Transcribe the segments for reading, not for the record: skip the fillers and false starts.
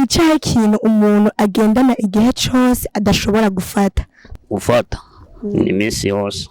Icahe ikintu umuntu agendana igihe cose adashobora gufata? Gufata ni iminsi yose.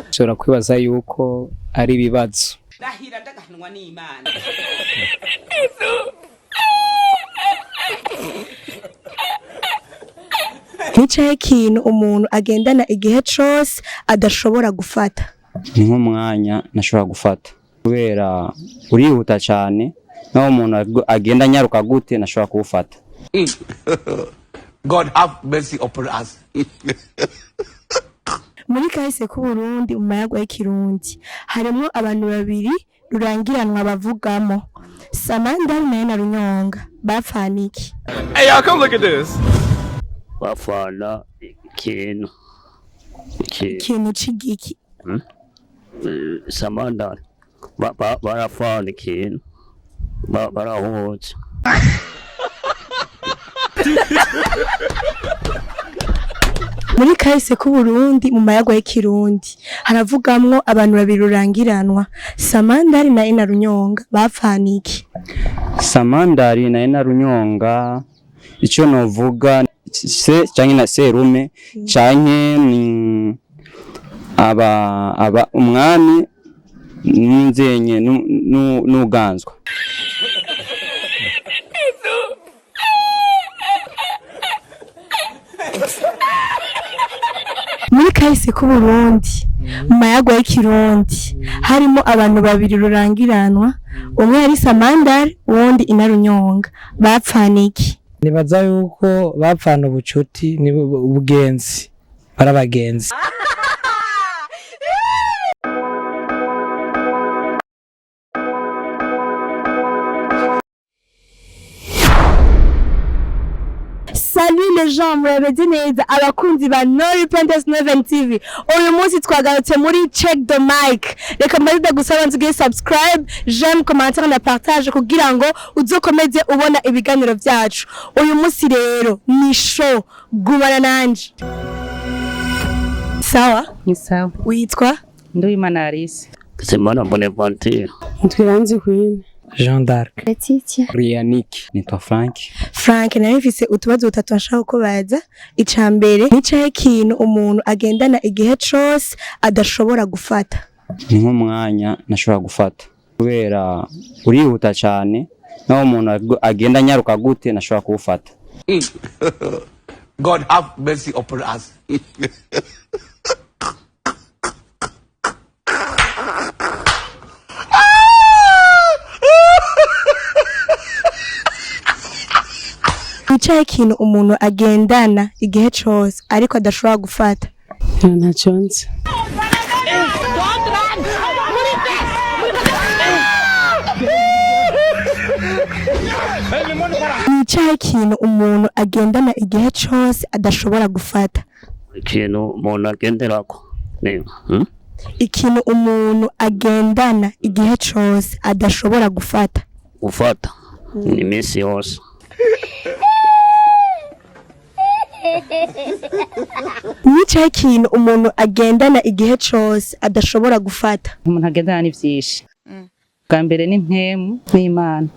Nshobora kwibaza yuko ari ibibazo. Ndahira ndagahanwa n'Imana. Nicahe ikintu umuntu agendana igihe cose adashobora gufata? Ni nk'umwanya nashobora gufata kubera urihuta cyane, naho umuntu agenda anyaruka gute nashobora kuwufata. God have mercy upon us. Muri kahise k'Uburundi mu mayagwa y'ikirundi harimwo abantu babiri rurangiranwa bavugamo Samandari naye na Runyonga, bapfana iki? Hey, y'all, come look at this. Bafana ikintu. Ikintu. Ikintu c'igiki? Samandari barafana ikintu. Barahuza. Muri kahise k'Uburundi mu mayagwa y'ikirundi haravugamwo abantu babiri rurangiranwa Samandari naye na Runyonga, bapfana iki? Samandari na Runyonga, icyo novuga se canke na serume canke ni aba umwami n'inzenye n'uganzwa. Muri kahise k'Uburundi mu mayagwa y'ikirundi harimo abantu babiri rurangiranwa, umwe yari Samandari uwundi ina Runyonga, bapfana iki? Nibaza yuko bapfana ubucuti ni ubugenzi, barabagenzi. Salut les gens, murabeze neza abakunzi ba No Repentance 9 TV. Uyu munsi twagarutse muri Check the Mic. Reka mbaze gusaba nzuge subscribe, j'aime, commentaire na partage kugira ngo uzokomeze ubona ibiganiro byacu. Uyu munsi rero ni show, gumana nanje. Sawa? Ni sawa. Witwa? Nduwimana Alice. Simana Bonaventure. Twiranzi Queen. Jean d'Arc. Letitia. Rianik. Nitwa Frank. Frank, nari mfise utubazo dutatu nshaka kubaza. Ica mbere, nicahe ikintu umuntu agendana igihe cose adashobora gufata? Ni nk'umwanya nashobora gufata kubera urihuta cyane, naho umuntu agenda anyaruka gute nashobora kuwufata. God have mercy upon us. Nicaye ikintu umuntu agendana igihe cose ariko adashobora gufata? Ntacyo nzi. Nicaye ikintu umuntu agendana igihe cose adashobora gufata? Ikintu umuntu agenderako. Ni Ikintu umuntu agendana igihe cose adashobora gufata. Gufata ni iminsi yose. Nicaye ikintu umuntu agendana igihe cose adashobora gufata? Umuntu agendana ni vyinshi. Bwa mbere ni mpemu n'Imana.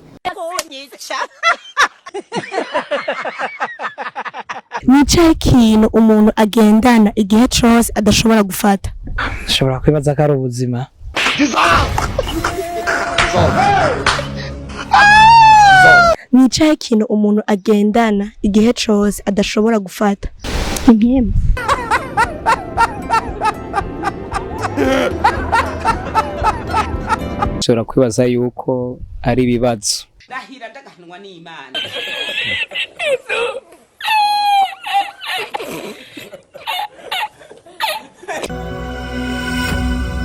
Nicaye ikintu umuntu agendana igihe cose adashobora gufata? Nshobora kwibaza ko ari ubuzima. Nicaye ikintu umuntu agendana igihe cose adashobora gufata? Impemu. Nshobora kwibaza yuko ari ibibazo. Ndahira ndagahanwa n'Imana.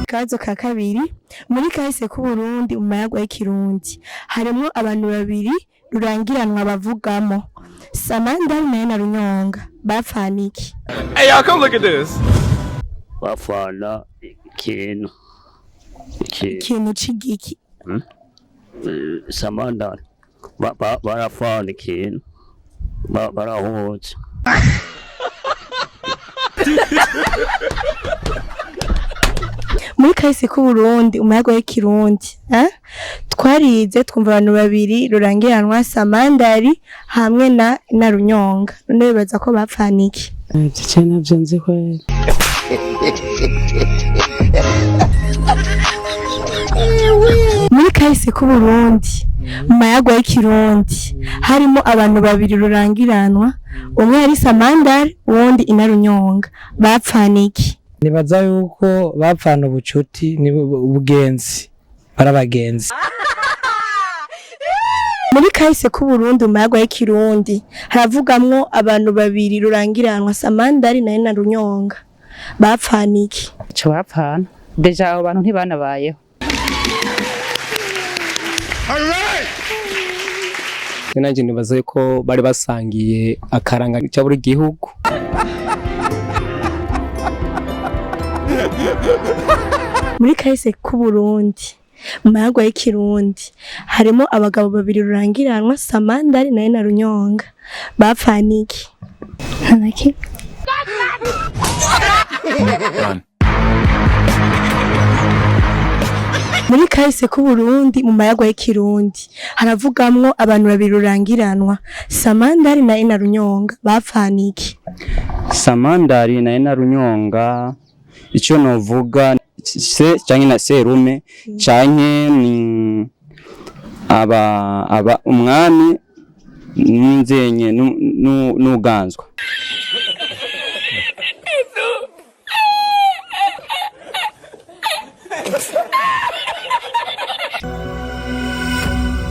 Akabazo ka kabiri, muri kahise k'Uburundi mu mayagwa y'ikirundi harimwo abantu babiri rurangiranwa bavugamo Samandari naye na Runyonga, bapfana iki? Hey, y'all, come look at this. Bafana ikintu. Ikintu. Ikintu c'igiki? Samandari barafana ikintu. Barahuza. Muri kahise k'Uburundi, umuyaga w'ikirundi, eh? Twarize twumva abantu babiri rurangiranwa, Samandari hamwe na Runyonga. None bibaza ko bapfana iki? Ivyo je navyo nzi kweri. Muri kahise k'Uburundi, mu mayagwa y'ikirundi, harimo abantu babiri rurangiranwa, umwe yari Samandari, uwundi Inarunyonga. Bapfana iki? Nibaza yuko bapfana ubucuti, ni ubugenzi, barabagenzi. Muri kahise k'Uburundi, mu mayagwa y'ikirundi, haravugamwo abantu babiri rurangiranwa, Samandari na Inarunyonga. Bapfana iki? Ico bapfana, déjà abo bantu ntibanabayeho. Nanjye nibaza yuko bari basangiye akaranga cya buri gihugu. Muri kahise k'Uburundi, mu mayagwa y'ikirundi, harimo abagabo babiri rurangiranwa, Samandari na Inarunyonga. Bapfana iki? Nta na kimwe. Muri kahise k'Uburundi, mu mayagwa y'ikirundi, haravugamwo abantu babiri rurangiranwa, Samandari na Inarunyonga. Bapfana iki? Samandari na Inarunyonga, icyo novuga se canke na serume canke ni aba umwami n'inzenye n'uganzwa.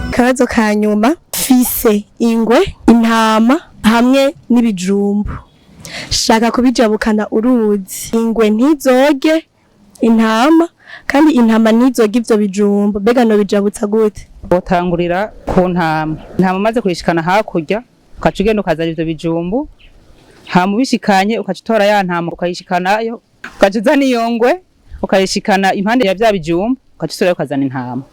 Akabazo ka nyuma: fise ingwe, intama hamwe n'ibijumbu, shaka kubijabukana uruzi. Ingwe ntizorye intama, kandi intama ntizorye ivyo bijumbu. Mbega nobijabutsa gute? Wotangurira ku ntama. Intama umaze kuyishikana hakurya, ukaca ugenda ukazana ivyo bijumbu, hama ubishikanye ukaca utora ya ntama ukayishikanayo, ukaca uzana iyo ngwe ukayishikana impande ya vya bijumbu, ukaca usubirayo ukazana intama.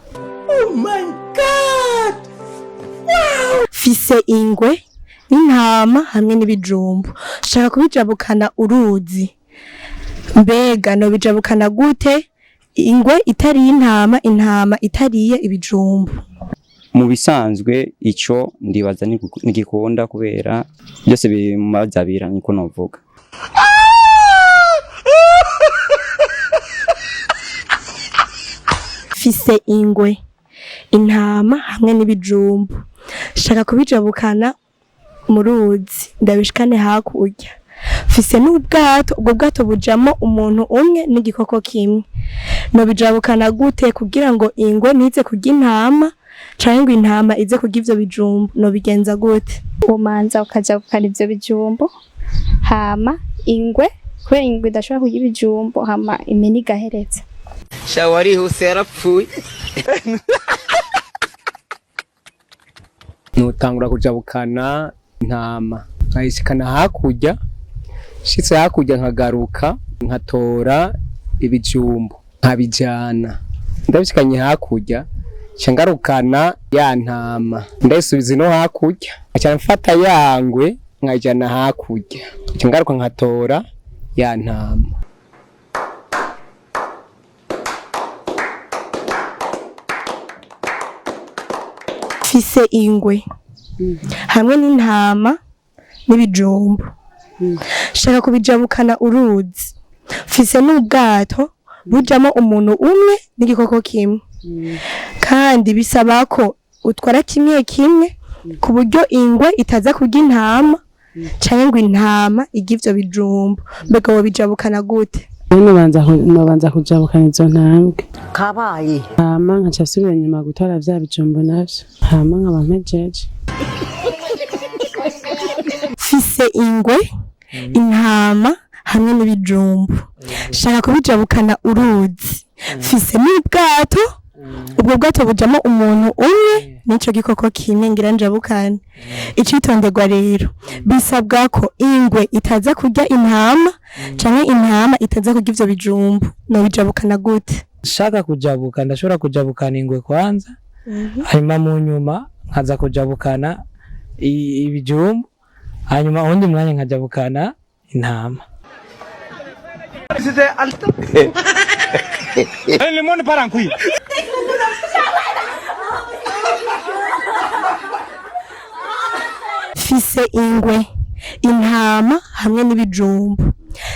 Fise ingwe n'intama hamwe n'ibijumbu, shaka kubijabukana uruzi. Mbega nobijabukana gute, ingwe itariye intama, intama itariye ibijumbu? Mu bisanzwe ico ndibaza ntigikunda kubera byose biri mu mazabira, niko novuga. Fise ingwe, intama hamwe n'ibijumbu, shaka kubijabukana mu ruzi, ndabishikane hakurya. Fise n'ubwato, ubwo bwato bujamo umuntu umwe n'igikoko kimwe. Nobijabukana gute kugira ngo ingwe ntize kurya intama, canke ngo intama ize kurya ivyo bijumbu? Nobigenza gute? Umanza ukajabukana ivyo bijumbu, hama ingwe, kubera ingwe idashobora kurya ibijumbu, hama impene igahereza. Sha warihuse yarapfuye. Nutangura kujabukana intama nkayishikana hakurya, nshitse hakurya nkagaruka nkatora ibijumbu nkabijana, ndabishikanye hakurya nca ngarukana ya ntama ndayisubiza ino hakurya, nkaca mfata ya ngwe nkayijana hakurya, nca ngaruka nkatora ya ntama. Fise ingwe hamwe n'intama n'ibijumbu, shaka kubijabukana uruzi. Fise n'ubwato bujamo umuntu umwe n'igikoko kimwe, kandi bisaba ko utwara kimwe kimwe, ku buryo ingwe itaza kurya intama canke ngo intama irye ivyo bijumbu. Mbega wobijabukana gute? Nobanza kujabukana izo ntambwe. Kabaye. Hama nkaca nsubira inyuma gutora vya bijumbu navyo, hama nkaba mpejeje. Fise ingwe, intama hamwe n'ibijumbu, shaka kubijabukana uruzi. Fise n'ubwato, ubwo bwato bujamo umuntu umwe n'ico gikoko kimwe ngira njabukane. Icitonderwa rero, bisabwa ko ingwe itaza kurya intama canke intama itaza kurya ivyo bijumbu. Nobijabukana gute? Shaka kujabuka, ndashobora kujabukana ingwe kwanza, hanyuma mu nyuma nkaza kujabukana ibijumbu, hanyuma uwundi mwanya nkajabukana intama. Le monde part en couille. Fise ingwe, intama hamwe n'ibijumbu,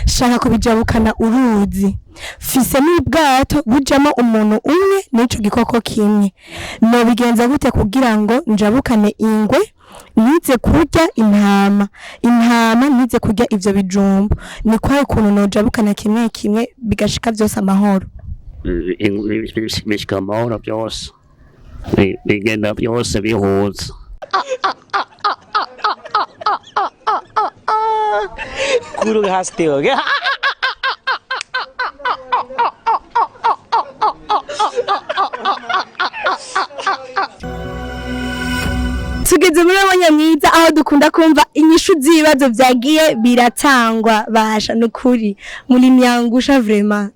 shaka kubijabukana uruzi. Fise n'ubwato bujamo umuntu umwe n'ico gikoko kimwe. Nobigenza gute kugira ngo njabukane ingwe nize kurya intama, intama nize kurya ivyo bijumbu? Ni kwahe ukuntu nojabukana kimwe kimwe bigashika vyose amahoro? Bishika amahoro byose. Bigenda byose bihuza. गुरु हंसते हो गया। Tugeze muri mwanya mwiza aho dukunda kumva inyishu z'ibibazo vyagiye biratangwa. Basha, nukuri muri myangusha vraiment.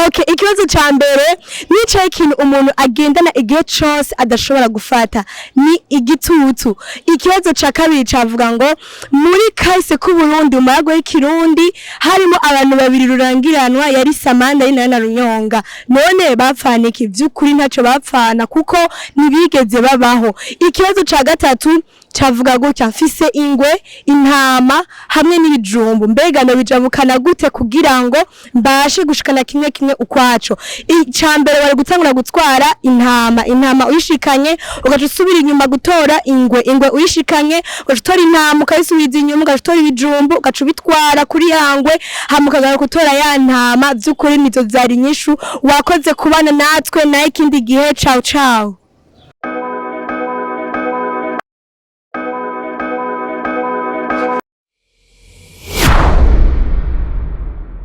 Okay, ikibazo ca mbere nicaye ikintu umuntu agendana igihe cose adashobora gufata, ni igitutu. Ikibazo ca kabiri cavuga ngo muri kahise k'Uburundi, umurago w'ikirundi, harimo abantu babiri rurangiranwa, yari Samanda ari nayo na Runyonga. None bapfana iki? Vy'ukuri ntaco bapfana kuko ntibigeze babaho. Ikibazo ca gatatu cavuga gutya: mfise ingwe, intama hamwe n'ibijumbu, mbega nobijabukana gute kugira ngo mbashe gushikana kimwe kimwe ukwaco? Ica mbere wari gutangura gutwara intama, intama uyishikanye ugaca usubira inyuma gutora ingwe, ingwe uyishikanye ugaca utora intama ukayisubiza inyuma, ugaca utora ibijumbu ugaca ubitwara kuri ya ngwe, hama ukagaruka gutora ya ntama. Vy'ukuri nizo vyari inyishu. Wakoze kubana natwe naye ikindi gihe. Ciao ciao.